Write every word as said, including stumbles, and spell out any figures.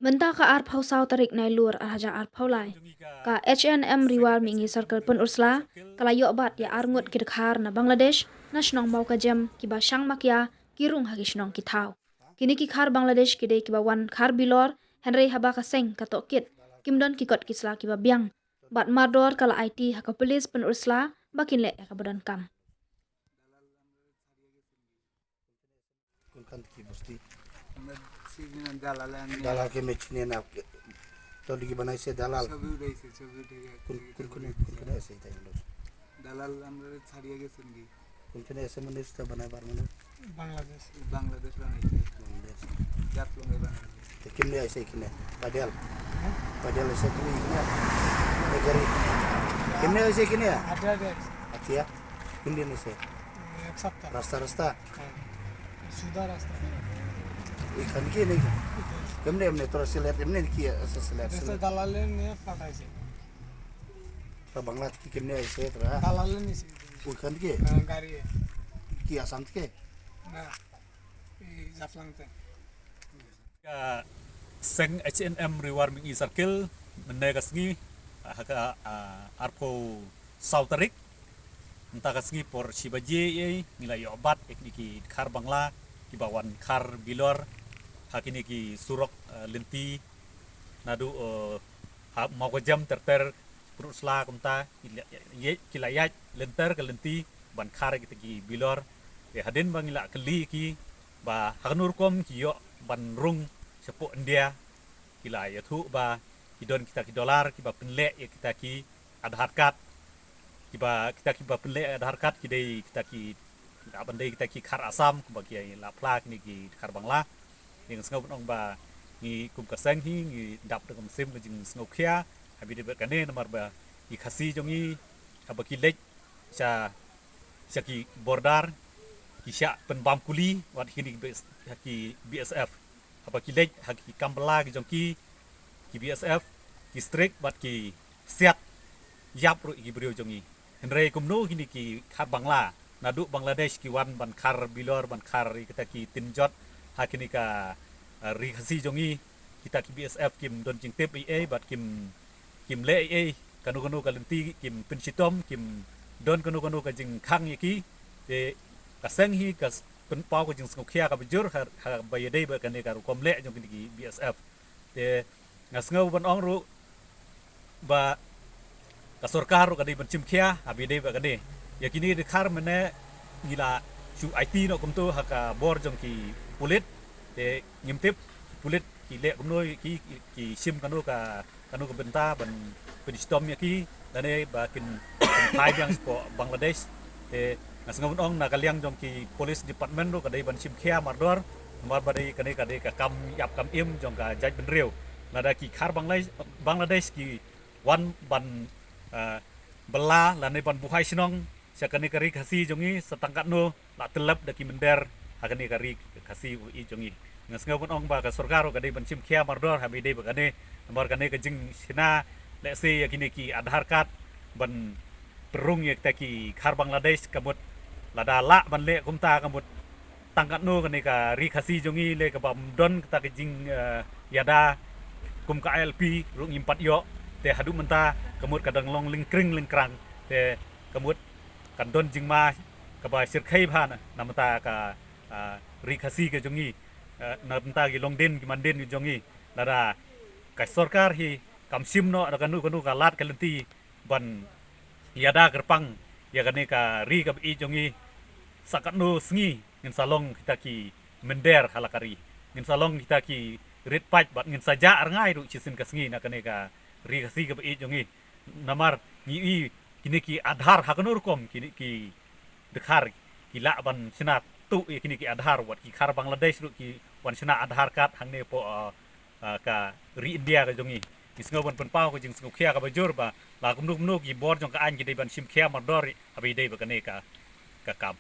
Mynta ka arphew saw tarik Nailur arhajar arphew lai, ka H and M Riwar Mihngi Circle Pynursla ka la ïoh bat ïa arngut ki dkhar na Bangladesh na shnong Mawkajem kiba shang makia ki rung ha ki shnong ki thaw. Kine ki dkhar Bangladesh ki dei kiba wan khar bilor, hynrei haba ka seng ka tohkit, kim don ki kot ki sla kiba biang. Bad mardor ka la aiti ha ka police Pynursla ba kin leh ïa kaba donkam. কোনখান থেকে বসতি? আমরা সিজন দালাল আনি দালালকে মেছিনে না তৈরি বানাইছে দালাল। ছবি উঠাইছে, ছবি উঠে গেছে। কোন কোন কোন কোন কোন এসে তাই হলো? দালাল আমরা ছাড়িয়ে গেছেন কি? কোন কোন এসে মানে রিস্তা বানায় বার মানে বাংলাদেশ। বাংলাদেশ বানাইছে। বাংলাদেশ। জাফলংয়ে বানাইছে। তো কেমনে আইছে এখানে? পাডিয়াল। পাডিয়াল এসে তুমি এখানে বেকারি কেমনে আইছে এখানে? আগে আগে আতিয়া কোন দিন এসে? এক সপ্তাহ। রাস্তা রাস্তা হ্যাঁ। সুদা রাস্তা। এখান কি নেই? কেমনে এমনি তোরা সিলেট এমনি কি আছে সিলেট দেশে সিলেট? দালালে নিয়ে পাঠাইছে। তোরা বাংলা থেকে কেমনে আইছে তোরা? দালালে নিছে। ওইখান থেকে হ্যাঁ, গাড়ি কি আসাম থেকে? না এই জাফলংতে। Ka seng H and M Riwar Mihngi Circle mynne ka sngi ha ka arphew saw tarik mynta ka sngi por shi baje ei ngi la ïoh bat ïa kine ki dkhar Bangla kiba wan khar bilor ha kine ki surok lynti naduh ha Mawkajem ter ter Pynursla kumta ki la ïaid lynter ka lynti ban khar ïa kita ki bilor. Te hadien ba ngi la kylli ki ba ha kano rukom ki ïoh ban rung shapoh India ki la ïathuh ba ki don kita ki dollar kiba pynleh ïa kita ki Aadhaar card kiba kita kiba pynleh Aadhaar card ki dei kita ki lah ban dei kita ki khar Assam kumba ki la phla kine ki khar Bangla. Ngi sngew ban ong ba ngi kum ka seng hi ngi dap da ka mynsiem ka jingsngewkhia ha bynta ba kane namar ba ki Khasi jong ngi haba ki leit sha sha ki border ki shah pynbam kuli wat kine ki BSF haba ki leit ha ki kam bylla ki jong ki ki BSF ki strict wat ki siat ïap ruh ki briew jong ngi. Hynrei kumno kine ki khar Bangla naduh Bangladesh ki wan ban khar bilor ban khar ïa kita ki tin jot ha kine ka ri Khasi jong ngi kita ki BSF kim don jingtip ei ei bad kim kim leh ei ei kano kano ka lynti kim pynshitom kim don kano kano ka jingkhang ïa ki. Te ka seng hi ka pynpaw ka jingsngewkhia kaba jur haba ïadei bad kane ka rukom leh jong kine ki BSF. Te nga sngew ban ong ruh ba ka sorkar ruh ka dei ban shim khia haba ïadei bad kane. Ïa kine ki dkhar mynne ngi la shu aiti noh kumto ha ka bor jong ki pulit. Te ngim tip ki pulit ki leh kumno ki shim kano ka kano ka bynta ban pynshitom ïa ki lane ba kin phai biang shapoh Bangladesh. Te nga sngew ban ong na ka liang jong ki police department ruh ka dei ban shim khia mardor namar ba dei kane ka dei ka kam ïap kam im jong ka jaitbynriew. Lada ki khar Bangladesh ki wan ban bylla lane ban buhai shnong sha kane ka ri Khasi jong ngi sa tang katno la tyllep da ki mynder ha kane ka ri Khasi u i jong ngi. Nga sngew ban ong ba ka sorkar ka dei ban shim khia mardor haba ïadei bad kane namar kane ka jingshna lehse ïa kine ki Aadhaar card ban pynrung ïa kita ki khar Bangladesh ka mut lada lah ban leh kumta ka mut tang katno kane ka ri Khasi jong ngi lei kaba ym don kata ka jing ïada kum ka ILP ruh ngim pat ïoh. Te haduh mynta ka mut ka dang long lyngkring lyngkrang te ka mut kan don jingma kaba shyrkhei bha na mynta ka ri Khasi ka jong ngi na mynta ki longdien ki mandien ki jong ngi. Lada ka sorkar hi kam shim noh da kano kano ka lad ka lynti ban ïada kyrpang ïa kane ka ri kaba ïeit jong ngi. Sa katno sngi ngin sa long kita ki mynder ha la ka ri, ngin sa long kita ki rit paid bad ngin sa jah rngai ruh shisien ka sngi na kane ka ri Khasi kaba ïeit jong ngi. Namar ngi i kine ki Aadhaar ha kano rukom kine ki dkhar ki lah ban shna tuh ïa kine ki Aadhaar wat ki khar Bangladesh ruh ki wan shna Aadhaar card hangne hapoh ka ri India ka jong ngi. Ngi sngew ban pynpaw ka jingsngewkhia kaba jur ba la kumno kumno ki bor jong ka aiñ ki dei ban shim khia mardor haba ïadei bad kane ka kam.